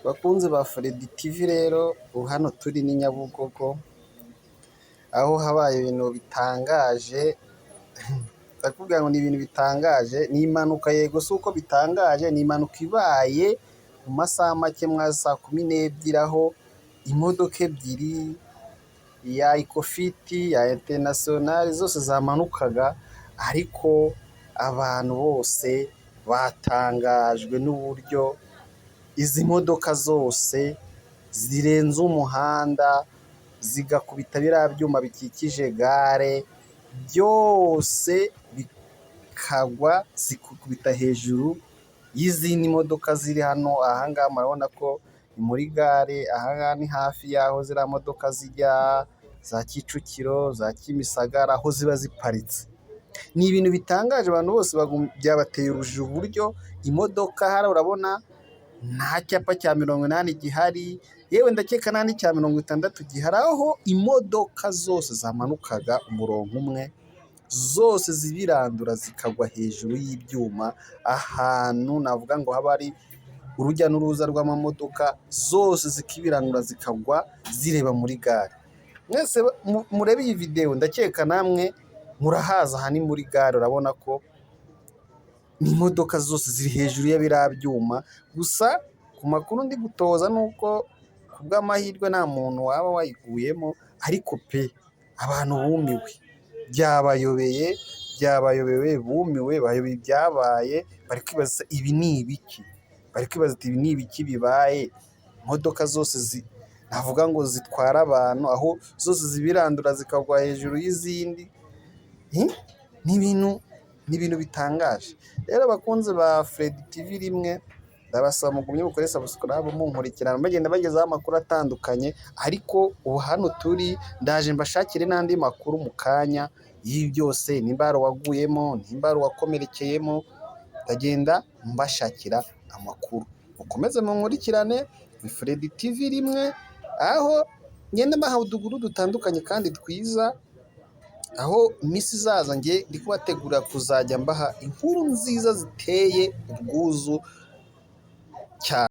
Bakunzi ba Fredy TV rero, ubu hano turi ni Nyabugogo, aho habaye ibintu bitangaje, ndakubwira ngo ni ibintu bitangaje, ni impanuka yego si uko bitangaje, ni impanuka ibaye mu masaha make mwa saa 12, aho imodoka ebyiri, iya Ecofit, iya International zose zamanukaga, ariko abantu bose batangajwe n'uburyo izi modoka zose zirenze umuhanda, zigakubita biriya byuma bikikije gare, byose bikagwa zikikubita hejuru y'izindi modoka ziri hano. Aha ngaha murabona ko ni muri gare, aha ngaha ni hafi y'aho ziriya modoka zijya za Kicukiro, za Kimisagara, aho ziba ziparitse. Ni ibintu bitangaje, abantu bose byabateye urujijo uburyo imodoka hariya urabona nta cyapa cya 80 gihari, yewe ndakeka nta n'icya 60 gihari, aho imodoka zose zamanukaga umurongo umwe, zose zibirandura zikagwa hejuru y'ibyuma, ahantu navuga ngo haba hari urujya n'uruza rw'amamodoka, zose zikibirandura zikagwa zireba muri gare. Mwese murebe iyi videwo, ndakeka namwe murahazi, aha ni muri gare, urabona ko imodoka zose ziri hejuru ya biriya byuma, gusa ku makuru ndi gutoza ni uko ku bw'amahirwe nta muntu waba wayiguyemo, ariko pe abantu bumiwe, byabayobeye, byabayobewe, bumiwe, bayobewe ibyabaye, bari kwibaza ibi ni ibiki? Bari kwibaza ati ibi ni ibiki bibaye? Imodoka zose navuga ngo zitwara abantu, aho zose zibirandura zikagwa hejuru y'izindi, ni ibintu bitangaje. Rero abakunzi ba Fredy TV rimwe, ndabasaba mugumye mukore subscribe munkurikirana, bagenda bagezaho amakuru atandukanye, ariko ubu hano turi ndaje mbashakire n'andi makuru mu kanya y'ibi byose, nimba hari uwaguyemo, nimba hari uwakomerekeyemo, ndagenda mbashakira amakuru. Mukomeze munkurikirane, ni Fredy TV rimwe, aho ngenda mbaha udukuru dutandukanye kandi twiza, aho iminsi izaza njye ndi kubategurira kuzajya mbaha inkuru nziza ziteye ubwuzu cyane.